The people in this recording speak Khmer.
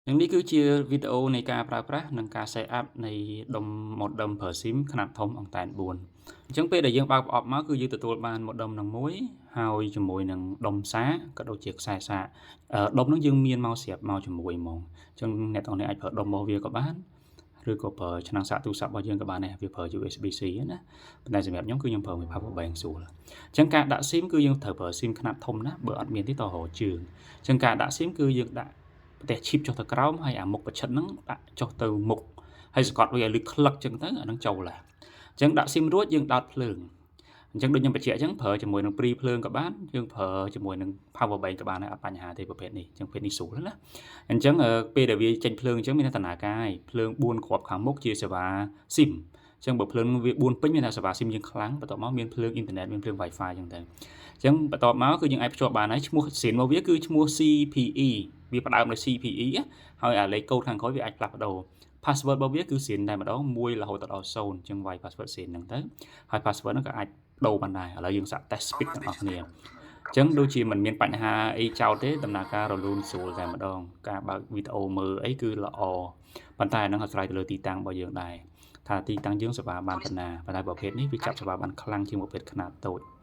និងនេះគឺជាវីដេអូនៃការប្រើប្រាស់និងការ set up នៃដុំ modem ប្រើ SIM ខ្នាតធំអង់តែន4អញ្ចឹងពេលដែលយើងបើកប្រអប់មកគឺយើងទទួលបាន modem នឹងមួយហើយជាមួយនឹងដុំសាកក៏ដូចជាខ្សែសាកដុំនឹងយើងមានមកស្រាប់មកជាមួយហ្មងអញ្ចឹងអ្នកទាំងនេះអាចប្រើដុំរបស់វាក៏បានឬក៏ប្រើឆ្នាំងសាកទូរស័ព្ទរបស់យើងក៏បានដែរវាប្រើ USB-C ណាប៉ុន្តែសម្រាប់ខ្ញុំគឺខ្ញុំប្រើមួយ power bank ស្រួលអញ្ចឹងការដាក់ SIM គឺយើងត្រូវប្រើ SIM ខ្នាតធំណាបើអត់មានទេតរកជើងអញ្ចឹងការដាក់ SIM គឺយើងដាក់ប្រទេសឈីបចុះទៅក្រោមហើយអាមុខប្រឆិតហ្នឹងដាក់ចុះទៅមុខហើយសកត់វាឲ្យលឺក្លឹកអញ្ចឹងទៅអាហ្នឹងចូលហើយអញ្ចឹងដាក់ SIM រួចយើងដោតភ្លើងអញ្ចឹងដូចខ្ញុំបញ្ជាក់អញ្ចឹងប្រើជាមួយនឹងព្រីភ្លើងក៏បានយើងប្រើជាមួយនឹង power bank ក៏បានដែរអត់បញ្ហាទេប្រភេទនេះអញ្ចឹងប្រភេទនេះស្រួលណាអញ្ចឹងពេលដែលវាចេញភ្លើងអញ្ចឹងមានដំណើរការហើយភ្លើង4គ្រាប់ខាងមុខជាសេវា SIM អញ្ចឹងបើភ្លើងវា4ពេញមានថាសេវា SIM យើងខ្លាំងបន្ទាប់មកមានភ្លើងអ៊ីនធឺណិតមានភ្លើង Wi-Fi អញ្ចឹងទៅអញ្ចឹងបន្ទាប់មកគឺយើងអាចភ្ជាប់បានហើយឈ្មោះ SIM របស់វាគឺឈ្មោះ CPE វាផ្ដើមដោយ CPE ហើយអាលេខកូដខាងក្រោយវាអាចផ្លាស់ប្ដូរ password របស់វាគឺ SIM តែម្ដង1រហូតដល់0អញ្ចឹងវាយ password SIM ហ្នឹងទៅហើយ password ហ្នឹងក៏អាចដូរបានដែរឥឡូវយើងសាក test speed ទាំងអស់គ្នាអញ្ចឹងដូចជាមិនមានបញ្ហាអីចោតទេដំណើរការរលូនស្រួលតែម្ដងការបើកវីដេអូមើលអីគឺល្អប៉ុន្តែអាហ្នឹងអាស្រ័យទៅលើទីតាំងរបស់យើងដែរថាទីតាំងយើងសេវាបានប៉ុណ្ណាប៉ុន្តែប្រភេទនេះវាចាប់សេវាបានខ្លាំងជាងប្រភេទខ្នាតតូច។